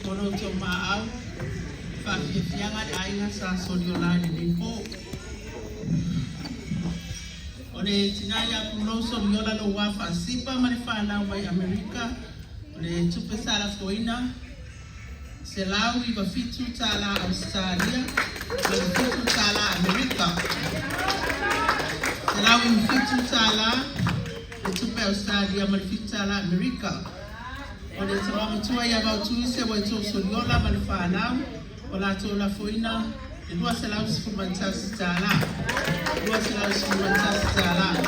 Mo lo outou maau, faafiafiaga a le aiga sa Soliola i lenei po. O le tina ia Pulou Soliola Louā Faasipa ma le fanau mai Amerika, o le tupe sa lafoina, $197 Ausetalia ma le $7 Amerika. $197 le tupe Ausetalia ma le $7 Amerika. O le tama matua ia Vautuise Uaitoo Soliola ma le fanau, ua latou lafoina le $211. $211.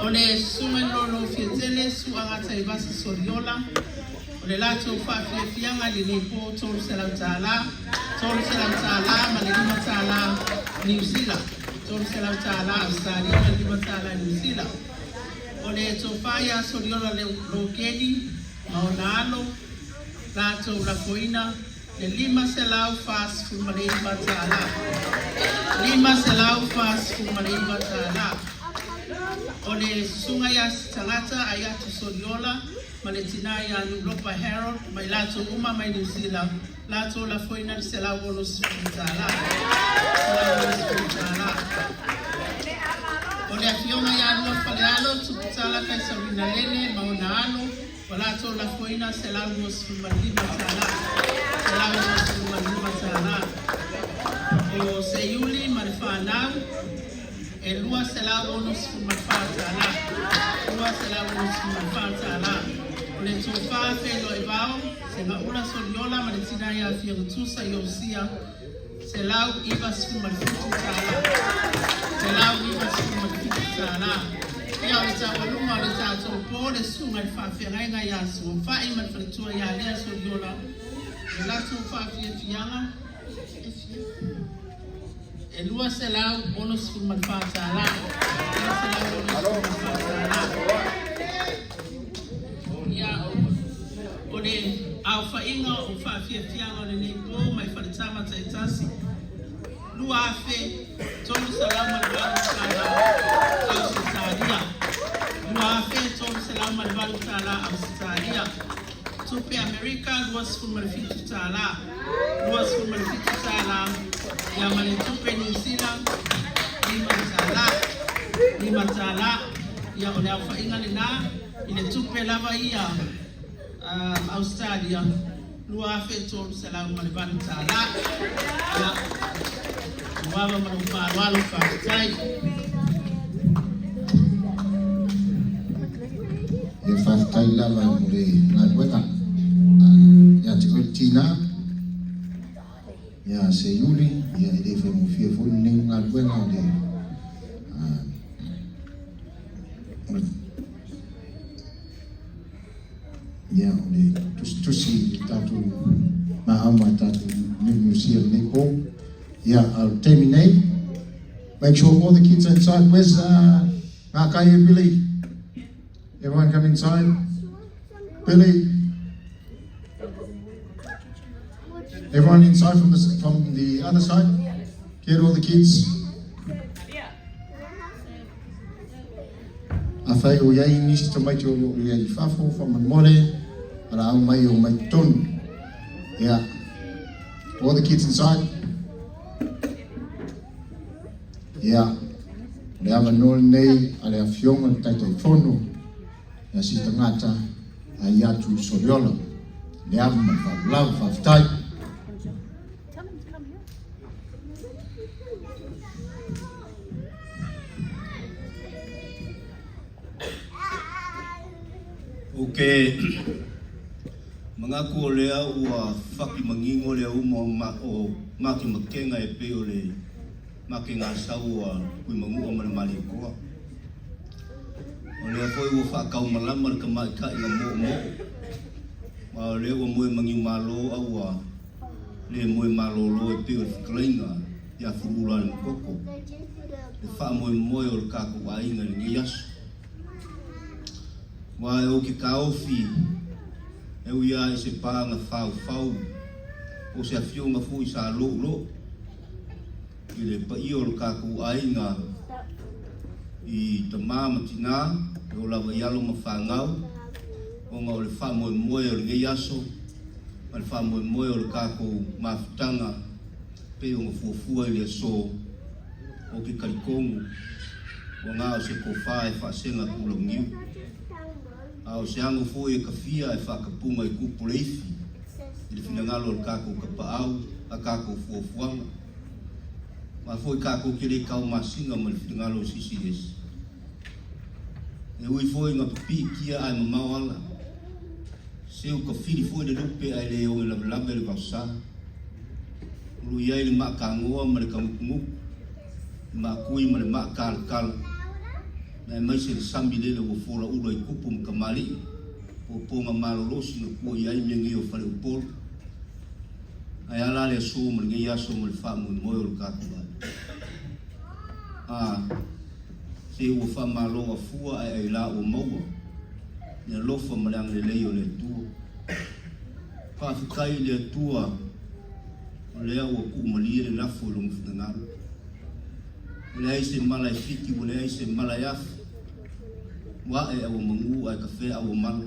O le susuga i le Lolo Fiatele, Su'a Gataivasa Soliola, o le latou faafiafiaga i lenei po $300, $300 ma le $5 Niu Sila, $300 Ausetalia ma le $5 Niu Sila. O le tofa ia Soliola Lokeni ma ona alo, latou lafoina le $549. $549. O le susuga ia Tagata Aiatu Soliola ma le tina ia Nuulopa Harold ma i latou uma mai Niu Sila, latou lafoina le $160. $160. O le afioga ia Lua Falealo, Tuputala Kaisarina Lele ma ona alo, ua latou lafoina $125. $125. O Seiuli ma le fanau, e $264. $264. O le tofa Felo'aivao, Segaula Soliola ma le tina ia Fiagatusa Iosia, $197. $197. Ia, o le taualuga o le tatou po, le susuga i le faafeagaiga ia Suafa'i ma le faletua ia Lea Soliola, le latou faafiafiaga e $264. $264. Ia, o le aofaiga o faafiafiaga o lenei po mai faletama taitasi, $2,308 Ausetalia, $2,308 Ausetalia. Tupe Amerika, $27, $27, ia ma le tupe Niu Sila, $5, $5. Ia, o le aofaiga lenā i le tupe lava ia Ausetalia, $2,308. Ia, ua ava ma lou faaaloalo, faafetai. Ia faafetai lava mo le galuega ia te oe le tinā, ia Seiuli, ia e le faigofie foi lenei galuega o le ia o le tusitusi i le tatou maau ma le tatou niusia i lenei po. Ia, a o le taimi nei, make sure all the kids are inside. Where's Ngā Kai Billy? Everyone come inside. Billy. Everyone inside from the other side. Get all the kids. Afai o iai nisi tamaiti o lo o iai i fafo, faamolemole, ara au mai o mai totonu. Yeah. All the kids inside. Yeah. O le avanoa lenei a le Afioga i le Taitaifono ia Sita Ngata Aiatu Soliola. Le ava ma le faaaloalo, faafetai. Ou te manatu o lea ua faki manino le uma o makemakega e pei o le makegasau a Tuimanua ma le Malietoa. O lea foi ua faataumalama le tamaitai na moomoo, ma o lea ua moe maniumalo a ua le moe malolo e pei o le fetalaiga ia Fuluula le Matoto, le faamoemoe o le tatou aiga i lenei aso. Aua e ou te taofi e ui lava i se pa na faufau po o se afioga foi sa loulou i le paia o le tatou aiga i tama ma tina, e oo lava i alo ma fanau. Ona o le faamoemoe o lenei aso ma le faamoemoe o le tatou mafutaga pei ona fuafua i le aso, ou te talitonu ua na o se tofa e faasega tulauniu, a o se ano foi e tafia ae faatapuga i tupu le ifi i le finagalo o le tatou Tapaau a tatou fuafuaga. Ma foi tatou te le taumasina ma le finagalo o CCS. E ui foi ina pipiitia ae mamao ala, seu tafili foi le lupe ae le oge lavelave le vaosa. O lo o i ai le maakanoa ma le tagutugutu, le maakui ma le maakalatala, na aemaise le sami lele ua folaula i tupu ma kamali'i, poopoga malolosi na tua i ai mea nei o faleupolu. Ae a la le aso ma lenei aso ma le faamoemoe o le tatou aiga? A, se ua faamalo afua ae ailā ua maua le alofa ma le agalelei o le Atua. Faafetai i le Atua o lea ua tuumalie le lafo i lona finagalo. Ua leai se mala e fiti, ua leai se mala e afe. Ua ae a ua magū ae kafea a ua mala.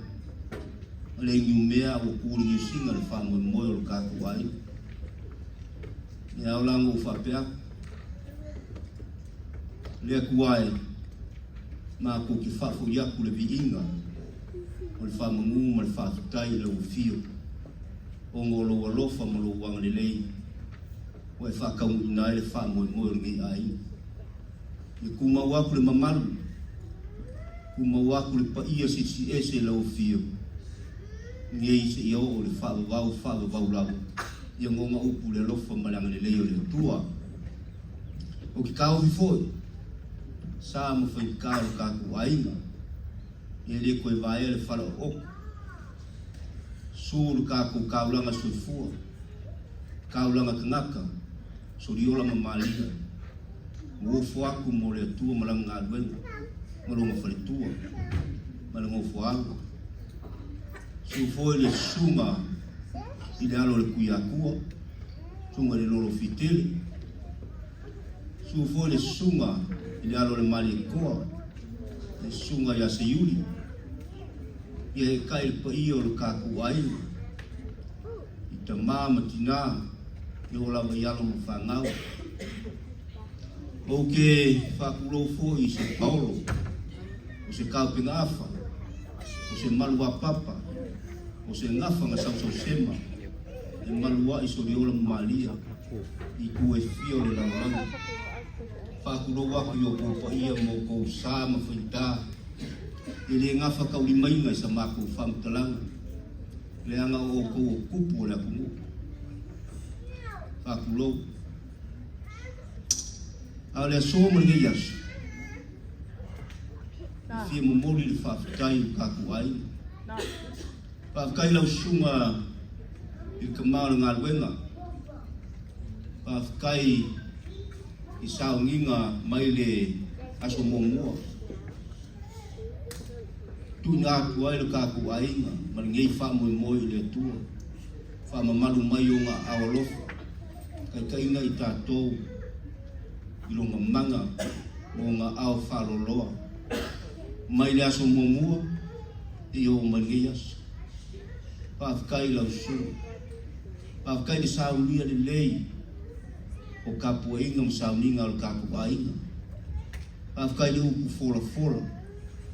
Ua leai niumea a ua tu i le niusiga le faamoemoe o le tatou aiga. E ao la ona ou faapea atu, Le Atua e, matou te faafoi atu le viiga o le faamanu ma le faafetai i lau afio, ona o lou alofa ma lou agalelei ua e faataunuuina ai le faamoemoe o lenei aiga. Ia tumau atu le mamalu, tumau atu le paia silisiliese i lau afio, nei seia oo i le faavavau faavavau lava, ia goga upu i le alofa ma le agalelei o le Atua. Ou te taofi foi, sa ma faigata o le tatou aiga, ia le toe vaea le falaooto, su le tatou taulaga soifua, taulaga tagata, soliola ma malia, ua ofo atu mo le Atua ma lana galuega, ma lona faletua, ma le nofoaalo. Su foi le susuga i le alo o le Tuiatua, susuga i le Lolofitele, su foi le susuga i le alo o le Malietoa, le susuga ia Seiuli, ia eetai le paia o le tatou aiga, i tama ma tinā, e oo lava i alo ma fanau. Ou te faatulou foi i se paolo, o se taupegaafa, o se maluapapa, o se gafa na sausausema e malua'i soliola ma malia i itu e fia o le lalolagi. Faatulou atu i o outou paia ma outou sa ma faigata, e le gafa taulimaina i sa matou faamatalaga, leaga o outou o tupu o le atunuu. Faatulou. A o le aso ma lenei aso, e fia momoli le faafetai i lo tatou aiga. Faafetai lau susuga i le tama o le galuega. Faafetai i sauniga mai le aso muamua. Tuuina atu ai lo tatou aiga ma lenei faamoemoe i le Atua. Faamamalu mai ona aao alofa, taitaiina i tatou i lona mana ma ona aao faaloaloa. Mai le aso muamua seia oo mai lenei aso. Faafetai i lau susuga. Faafetai i le saunia lelei o tapuaiga ma sauniga a lo tatou aiga. Faafetai i le upu folafola,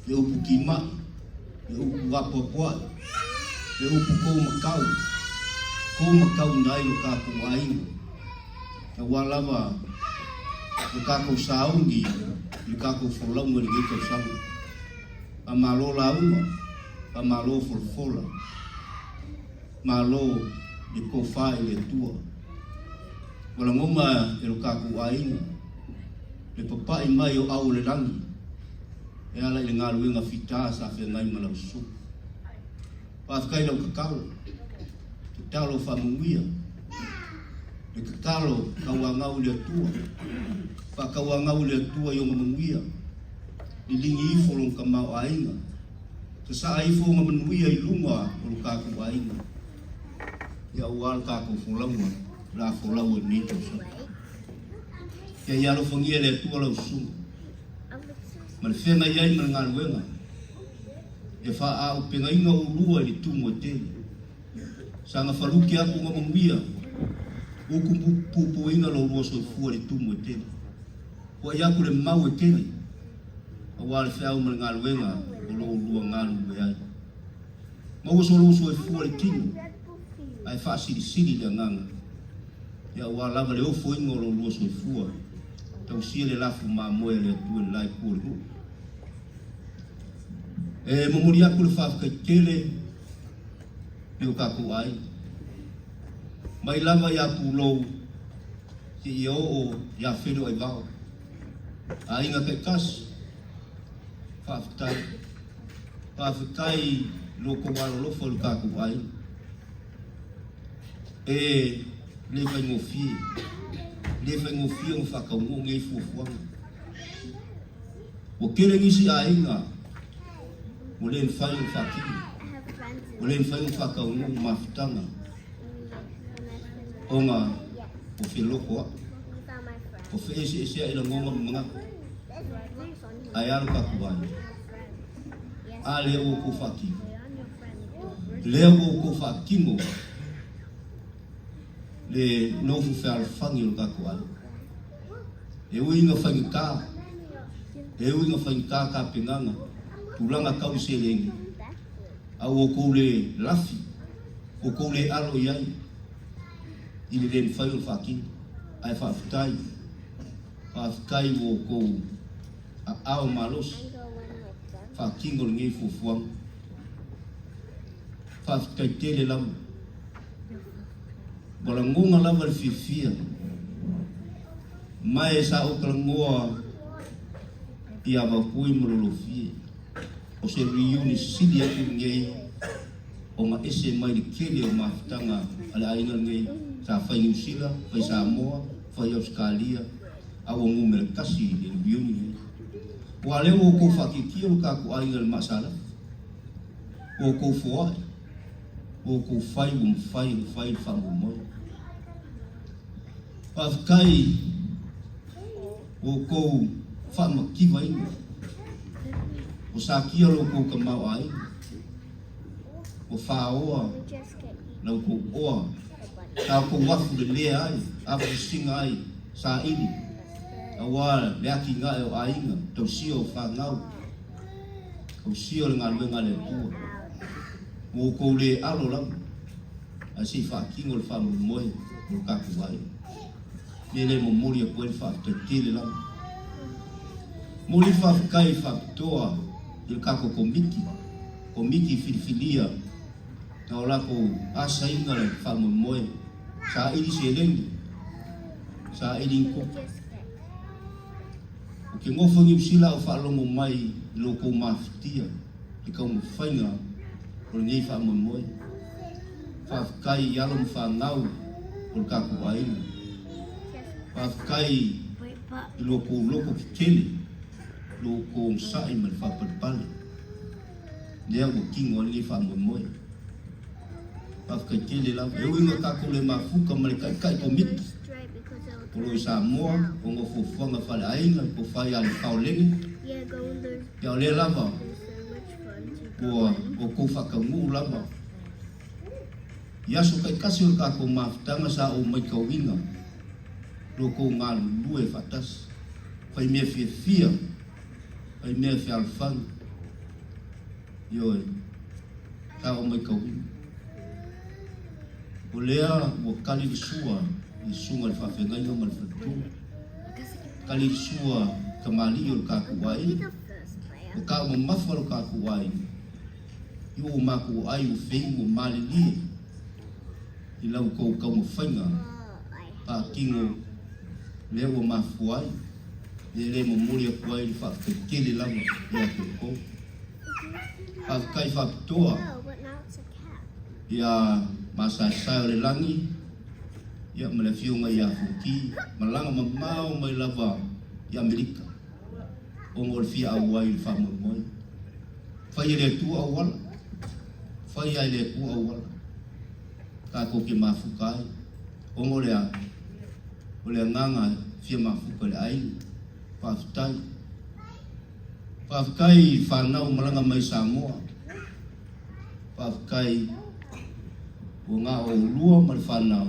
le upu timai, le upu apoapoai, le upu tou matau, tou matauina ai lo tatou aiga, aua lava lo tatou sauni i le tatou folauga i lenei tausaga. Faamalo lauga, faamalo folafola, malo le tofa i le Atua. Ua lagona e lo tatou aiga le papai mai o au o le lagi e ala i le galuega fita sa feagai ma lau susuga. Faafetai i lau tatalo, tatalo faamanuia, le tatalo tauanau i le Atua, faatauanau i le Atua i ona manuia, liligi ifo lona tamaoaiga, sasaa ifo ona manuia i luga o lo tatou aiga, ia aua le tatou folauga o le a folau ai i lenei tausaga. Ia ia alofagia e le Atua lau susuga ma le feagai ai ma le galuega. E faaaupegaina oulua i le tumu e tele. Saga faluki atu ma manuia, utu puipuiga lo lua soifua i le tumu e tele. Fo'i atu le mau e tele, auā le feau ma le galuega o lo oulua galulue ai. Maua so lou soifua i le tino, ae faasilisili le agaga, ia auā lava le ofoina o lo oulua soifua, tausia le lafu mamoe a le Atua i le la itu o le nuu. E momoli atu le faafetai tele i o tatou aiga. Mai lava ia Pulou seia oo ia Feleoaivao. Aiga taitasi, faafetai. Faafetai i lo outou alolofa i lo tatou aiga. E le faigofie, le faigofie ona faataunuu nei fuafuaga. Ua tele nisi aiga ua le mafai ona faatino, ua le mafai ona faataunuu mafutaga ona ua felotoa'i, ua feeseesea'i lagona ma manatu. Ae a lo tatou aiga? A lea ua outou faatino? Lea ua outou faatino le nofo fealofani o lo tatou aiga. E ui ina faigata, e ui ina faigata tapenaga, tulaga tau i seleni, a ua outou le lafi, ua outou le alo i ai i le le mafai ona faatino. Ae faafetai, faafetai ua outou aao malosi faatino lenei fuafuaga. Faafetai tele lava. Ua lagona lava le fiafia ma e sa ou talanoa ia Vaupui ma Lolofie o se reuni sili atu lenei ona ese mai le tele o mafutaga a le aiga lenei sa fai Niu Sila, fai Samoa, fai Ausetalia a ua numera tasi le reuni lenei. Ua lea ua outou faatietie lo tatou aiga i le maasalafi, ua outou foai. Ua outou fai ua mafai ona fai le faamoemoe. Faafetai ua outou faamativaina. Ua satia lo outou tamaoaiga. Ua faoa la outou oa sa outou afu lelea ai, afu sisiga ai, saili, auā le atinae o aiga, tausia o fanau, tausia o le galuega a le Atua. Ua outou le alo lava, ae se i faatino le faamoemoe o lo tatou aiga. Mea lea e momoli atu ai le faafetai tele lava. Momoli le faafetai faapitoa i le tatou komiti, komiti filifilia na o latou asaina le faamoemoe, saili seleni, saili ni tupe. Ou te nofo i Niu Sila a o faalogo mai i lo outou mafatia i taumafaiga o lenei faamoemoe. Faafetai i alo ma fanau o le tatou aiga. Faafetai i lo outou loto tetele, lo outou onosai ma le faapalepale. Lea ua tino ai lenei faamoemoe. Faafetai tele lava. E ui ina tatou le mafuta ma le taitai komiti o lo o i Samoa ona o fuafuaga faaleaiga po o fai a le Paoleni, ia o lea lava ua outou faataunuu lava i aso taitasi o le tatou mafutaga sa ou maitauina lo outou galulue faatasi, fai mea fiafia, fai mea fealofani. Ioe, sa ou maitauina. O lea ua kali le sua i le susuga i le faafeagaiga ma le faletua. Kali le sua i tamalii o le tatou aiga. Ua taumamafa lo tatou aiga i ua matou ai ua feinu ua malilie i la outou taumafaiga faatino lea ua mafua ai lea le momoli atu ai le faafetai tele lava ia te outou. Faafetai faapitoa ia Masaesae o le Lagi ia ma le afioga ia Fuki, malaga mamao mai lava i Amerika ona o le fia auai i le faamoemoe. Fai e le Atua auala, fai lava e le Atua auala tatou te mafuta ai, ona o le a? O le agaga e fia mafuta i le aiga. Faafetai. Faafetai i fanau malaga mai Samoa. Faafetai ua gao ulua ma le fanau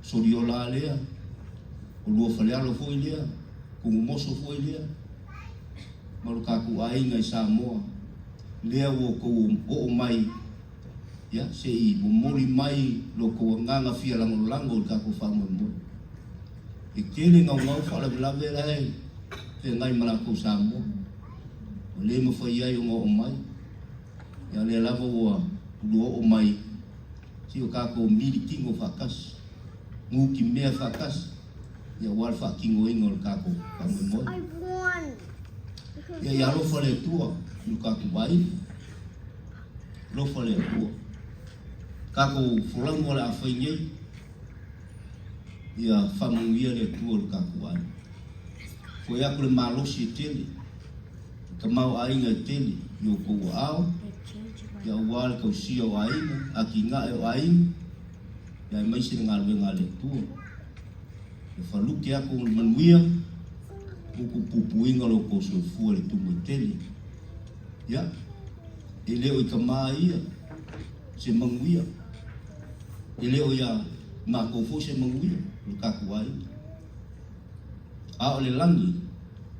soliola lea, o lua falealo foi lea, kugumoso foi lea, ma lo tatou aiga i Samoa. Lea ua outou oo mai, ia, se i momoli mai lo outou agaga fia lagolago i le tatou faamoemoe. E tele gaugau faalavelave la e feagai ma latou Samoa. O le mafai ai ona oo mai. Ia lea lava ua lua oo mai, si o tatou militino faatasi, nuti mea faatasi, ia ua le faatinoina o le tatou faamoemoe. I won. Ia ia alofa le Atua i lo tatou aiga. Alofa le Atua. Tatou folauga o le a fai nei, ia faamanuia le Atua i lo tatou aiga. Foi atu le malosi e tele, ka mau aiga e tele i o kou ao, ia ua le tausia o aiga, atinae o aiga, ia e maise le galuega a le Atua. E faluke atu le manuia, uku pupuiga lo kou soifua le tumu e tele. Ia, e le o i ka mā ia, se manuia. E le o ia mākou foi se manuia, o le tatou aiga. A o le lagi,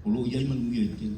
o loo iai manuia e tele.